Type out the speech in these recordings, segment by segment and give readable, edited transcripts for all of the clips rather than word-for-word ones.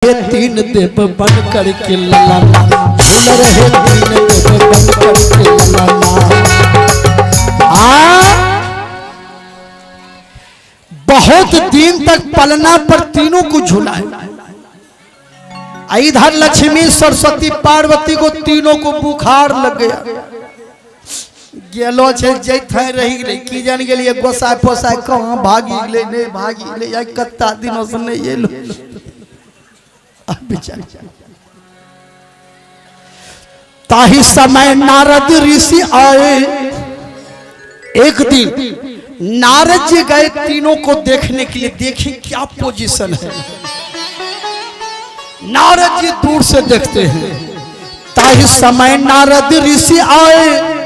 रहे तीन देव बन करके ललाना, झूल रहे तीन देव बन करके ललाना। आ बहुत दिन तक पलना पर तीनों को झूलाए। इधर लक्ष्मी सरस्वती पार्वती को तीनों को बुखार लग गया। गेलो छे जैथे रही गेलै, की जान गेलिए गोसाइ पोसाइ कहाँ भागी गेलै, नहीं भागी गेलै, आइ कत्ता दिनों से नहीं एलो। बेचारा ताही समय नारद ऋषि आए। एक दिन नारद जी गए तीनों को देखने के लिए, देखें क्या पोजीशन है। नारद जी दूर से देखते हैं। ताही समय नारद ऋषि आए,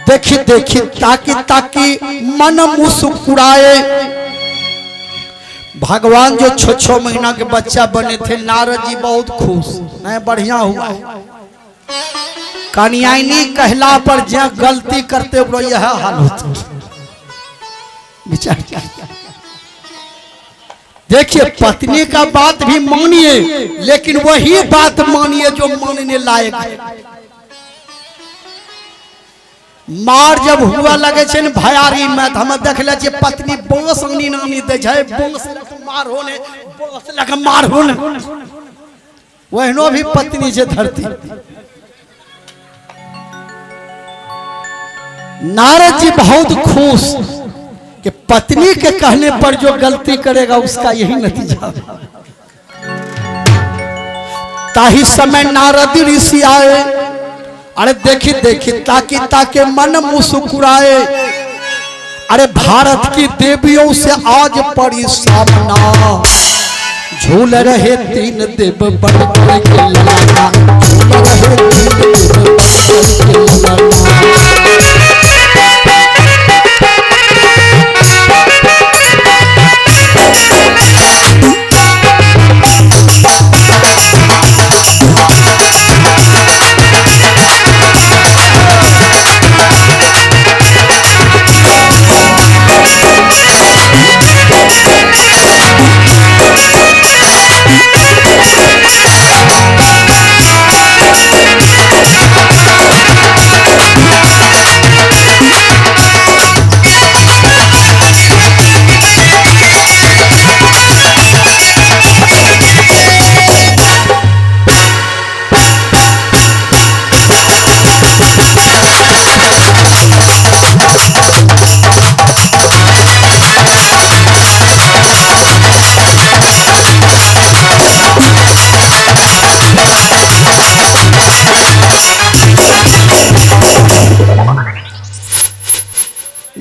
देखी देखी ताकि ताकि मन मुस्कुराए। भगवान जो 6-6 महीना के बच्चा बने थे, नारद जी बहुत खुश, नहीं बढ़िया हुआ। कन्यायनी कहला पर जे गलती करते ओकरो यह हाल होता। विचार देखिए, पत्नी का बात भी मानिए, लेकिन वही बात मानिए जो मानने लायक है। मार जब हुआ लगे छे ने भयारी में, तो हम देख ले छियै पत्नी बांस आनी नानी दै छै, बांस लग मार होने, बांस लग मार होने। ओहनो भी पत्नी छै धरती। नारद जी बहुत खुश कि पत्नी के कहने पर जो गलती करेगा उसका यही नतीजा। ताही समय नारद ऋषि आए, अरे देखी देखी ताकि ताकि मन मुस्कुराए। अरे भारत की देवियों से आज पड़ी सामना, झूल रहे तीन देव बन करके ललाना, झूल रहे तीन देव बन करके ललाना।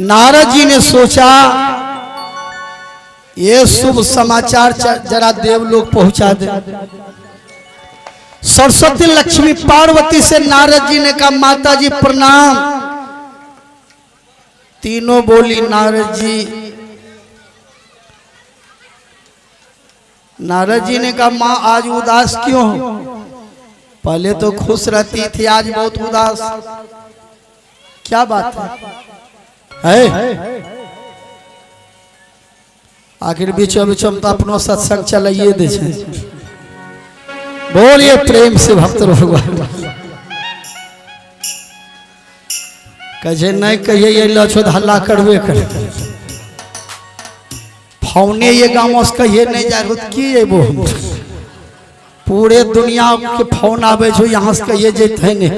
नारद जी ने सोचा ये शुभ समाचार जरा देवलोक पहुंचा दे। सरस्वती लक्ष्मी पार्वती से नारद जी ने कहा माता जी प्रणाम। तीनों बोली नारद जी। नारद जी ने कहा माँ आज उदास क्यों हो? पहले तो खुश रहती थी, आज बहुत उदास, क्या बात है? आखिर बीचों बीचों में तो अपनो सत्संग चलाइए दे छे। बोलिए प्रेम से भक्त भगवान। कहे नहीं कहिए ये लछो हल्ला करबे करे। फौने ये गाँव से कहिए नहीं जाए तो की अबो हम? पूरे दुनिया के फोन आवे छो, यहाँ से कहिए जैते नहीं।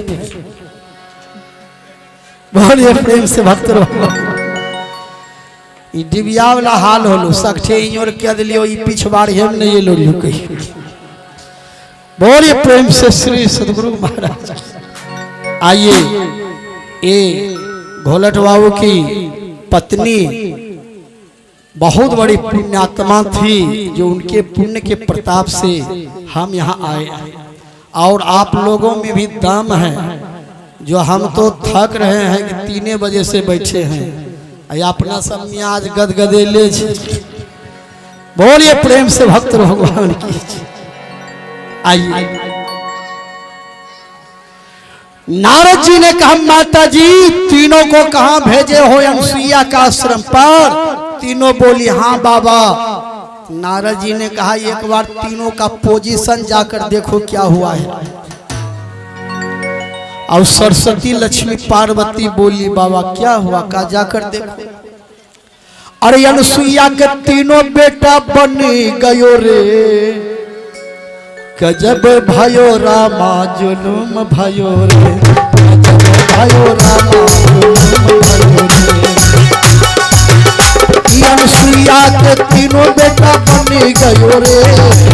बोलिए प्रेम से भक्त भगवान। ई डिबिया वाला हाल होलो, सगठे इोर कह दिलियो, ई पिछवाड़ हम नहीं एलो लियो कही। बोलिए प्रेम से श्री सदगुरु महाराज। आइए ये घोलट बाबू की पत्नी बहुत बड़ी पुण्यात्मा थी, जो उनके पुण्य के प्रताप से हम यहाँ आए। और आप लोगों में भी दम है, जो हम तो थक रहे हैं कि 3 बजे से बैठे हैं, अपना सब मियाज गदगदेले छे। बोलिए प्रेम से भक्त भगवान की। आइए नारद जी ने कहा माता जी तीनों को कहाँ भेजे हो? अनुसुईया का आश्रम पर। तीनों बोली हाँ बाबा। नारद जी ने कहा एक बार तीनों का पोजीशन जाकर देखो क्या हुआ है। और सरस्वती लक्ष्मी पार्वती बोली बाबा क्या हुआ, का जाकर देखो। अरे अनुसुईया के तीनों बेटा बन गयो रे, गजब भयो रामा जुलुम भयो रे, गजब भयो रामा जुलुम भयो रे। अनुसुईया के तीनों बेटा बन गयो रे,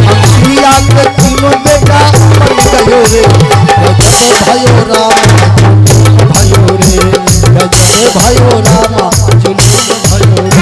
अनुसुईया के तीनों बेटा बन गयो रे, गजब भयो रामा जुलुम भयो रे, गजब भयो रामा जुलुम भयो रे।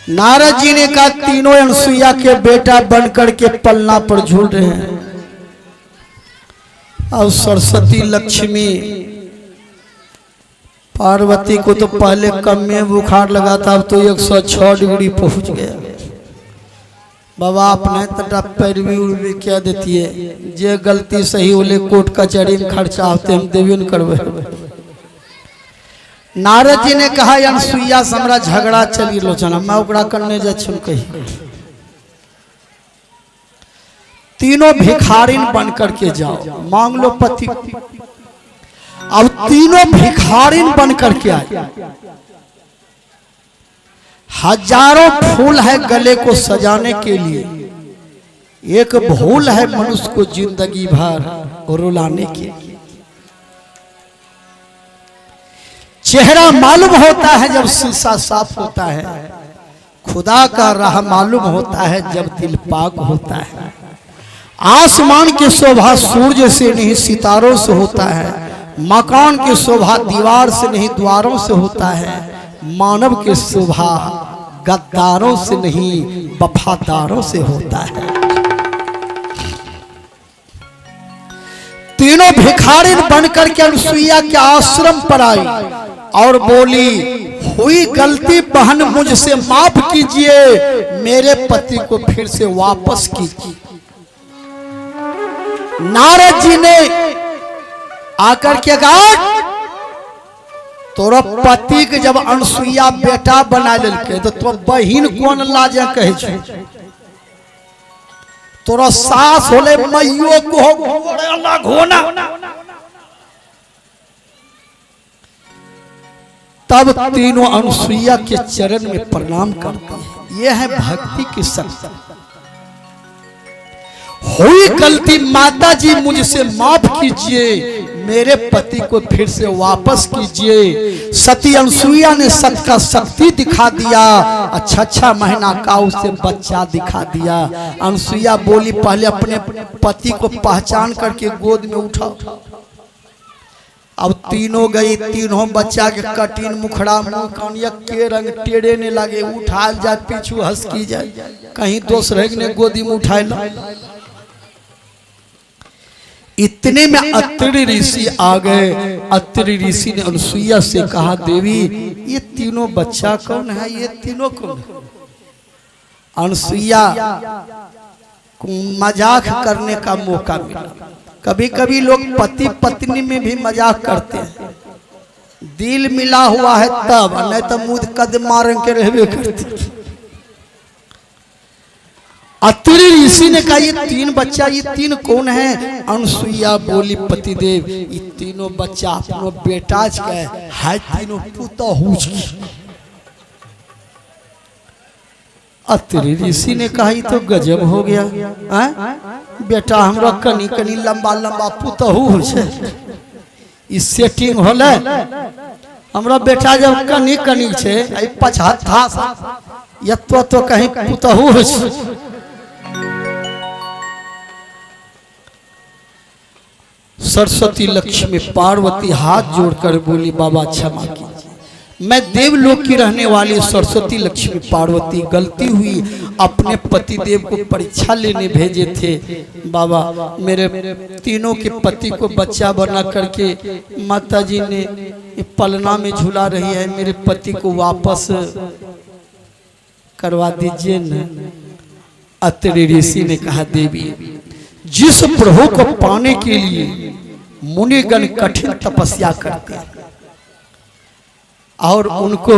नारद जी ने कहा तीनों अनुसुईया के बेटा बनकर के पलना पर झूल रहे हैं। और सरस्वती लक्ष्मी पार्वती को तो पहले कम में बुखार लगा था, अब तो 106 डिग्री पहुंच गया। बाबा अपने तटा पैरवी उर्वी क्या देती है, जे गलती सही होले कोर्ट कचहरी में खर्चा होते हम देवी न करवे। नारद जी ने कहा अनुसुईया से हमरा झगड़ा चली लो चना, मैं ओकरा करने जाय छी कही। तीनों भिखारिन बन करके जाओ, मांग लो पति। अब तीनों भिखारिन बन करके आए, हजारों फूल है गले को सजाने के लिए, एक भूल है मनुष्य को जिंदगी भर रुलाने के लिए। चेहरा मालूम होता है जब शीशा साफ होता है, खुदा का राह मालूम होता है जब दिल पाक होता है। आसमान की शोभा सूरज से नहीं सितारों से होता है, मकान की शोभा दीवार से नहीं द्वारों से होता है, मानव की शोभा गद्दारों से नहीं वफादारों से होता है। तीनों भिखारिन बनकर के अनुसुईया के आश्रम पर आई और बोली हुई गलती बहन मुझसे माफ कीजिए, मेरे पति को फिर से वापस कीजिए। नारद जी ने आकर के कहा तोरा पति के जब अनुसुईया बेटा बना लेलकै तो तोर बहिन कोन लाजे कहै छौ, तोरा सास होले मैयो को अलग होना। तब तीनों अनुसुईया के चरण में प्रणाम करते हैं। यह है भक्ति की शक्ति। हुई गलती माता जी मुझसे माफ कीजिए, मेरे पति को फिर से वापस कीजिए। सती अनुसुईया ने सत का शक्ति दिखा दिया, अच्छा अच्छा महीना का उसे बच्चा दिखा दिया। अनुसुईया बोली पहले अपने पति को पहचान करके गोद में उठाओ। अब तीनों गई, तीनों बच्चा के कठिन मुखड़ा मुंह कान के रंग टेढ़े ने लगे, उठाल जाए पीछू हंस की जाए, कहीं दोसरे ने गोदी में उठाए ला। इतने में अत्रि ऋषि आ गए। अत्रि ऋषि ने अनुसुईया से कहा देवी ये तीनों बच्चा कौन है, ये तीनों कौन है? अनुसुईया को मजाक करने का मौका मिला। कभी कभी लोग पति पत्नी में भी मजाक करते हैं, दिल मिला हुआ है तब, नहीं तो मुँह कद मार के रहबे करते। अत्रि ऋषि ने कहा ये 3 बच्चा, ये 3 कौन है? अनुसुईया बोली पतिदेव ये तीनों बच्चा अपनो बेटा के है, तीनों पुतहु। अत्रि ऋषि ने कहा ये तो गजब हो गया, बेटा हमरा कनी कनी लंबा लंबा पुतहु हो छे, ई सेटिंग होले। हमरा बेटा जब कनी कनी छे, ई पछहत्था यत्तो तो कहीं पुतहु हो छे। सरस्वती लक्ष्मी पार्वती हाथ जोड़कर बोली बाबा क्षमा कीजिए, मैं देवलोक की रहने वाली सरस्वती लक्ष्मी पार्वती गलती हुई, अपने पति देव को परीक्षा लेने भेजे थे। बाबा मेरे तीनों के पति को बच्चा बना करके माता जी ने पलना में झुला रही है, मेरे पति को वापस करवा दीजिए न। अत्रि ऋषि ने कहा देवी, जिस प्रभु को पाने के लिए मुनिगण कठिन तपस्या करते हैं और उनको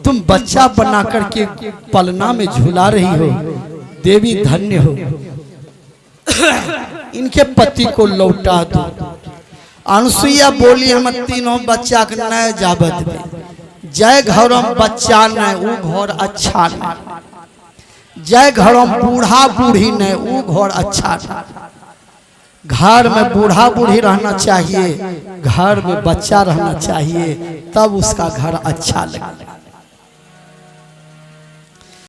तुम बच्चा बना करके पलना में झुला रही हो, देवी धन्य हो, इनके पति को लौटा दो। अनुसुईया बोली हम तीनों बच्चा के नहीं जाबत दे, जय घर में बच्चा नहीं वो घर अच्छा नहीं, जय घर में बूढ़ा बूढ़ी नहीं वो घर अच्छा नहीं। घर में बूढ़ा बूढ़ी रहना चाहिए, घर में बच्चा रहना चाहिए, तब उसका घर अच्छा लगेगा।